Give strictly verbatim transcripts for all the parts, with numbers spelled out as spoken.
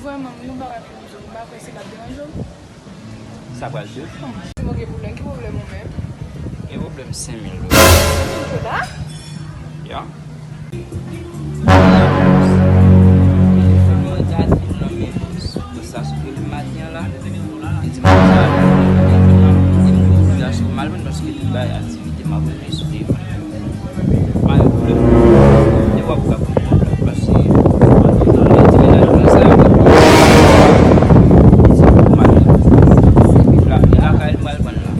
Vrèman, m gen yon bagay pou m di w, m pa kwè si l ap deranje w. Sa pral di w? Si mwen gen pwoblèm, ki pwoblèm ou menm? Gen pwoblèm senk mil dola. Dola? Ya. Mwen gade nan men bòs. Bòs la sou rele m maten an la. Li di m konsa, li di m pou m al jwenn paske li bay aktivite m ap rete sou telefòn. Pa gen pwoblèm. Depi w ap pran pwoblèm, paske lè ti mennaj mwen sa, li di pou m al la, e lakay li m al pran l la.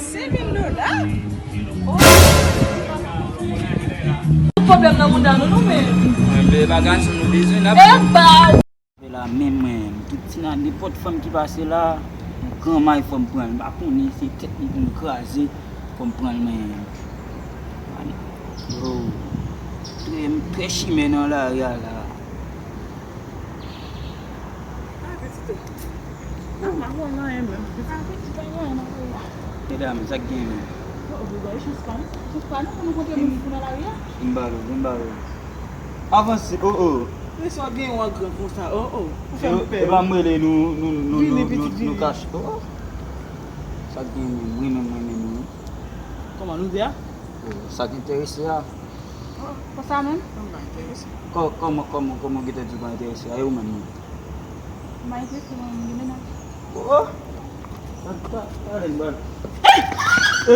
Senk mil dola? Tout pwoblèm nan mouda nou, nou menm. Mwen vle bagay sa nou bezwen la. E baz! Vè la menm mwen, tout ti nan nenpòt fanm ki pase la, gran may fò m pran l. M pa konnen se tèt li pou m kraze, fò m pran l mwen. Yo, trè, m trè chimè nan lari a la. Ah, petite. Ah, m pa wè anyen menm. Ah, petite, pa wè anyen nan lari a. Medam, sa k gen menm? Oh, oh, bagay chans pa, non? Chans pa, non, pou nou kontre moun pou nan lari a? Vin ba yo, vin ba yo. Avanse, oh, oh. Men sa w gen yon gran konsa, oh, oh. Ou fè m pè, e pa m rele nou, nou, nou, vini, nou, pitit, nou, nou vini. Kache, oh, oh. Sa k gen menm, mwen menm, mwen menm, wi. Kòman nou di a? Oh, sa k enterese a. Oh, konsa menm? Mwen pa enterese. Kò-, kòman, kòman, kòman w gentan di w pa enterese a? E ou menm, non? M pa enterese, mwen, mwen gen mennaj. Oh! Sa, sa, sa, sa, sa, sa, sa, sa, sa, sa, sa, sa, sa, sa, sa, sa,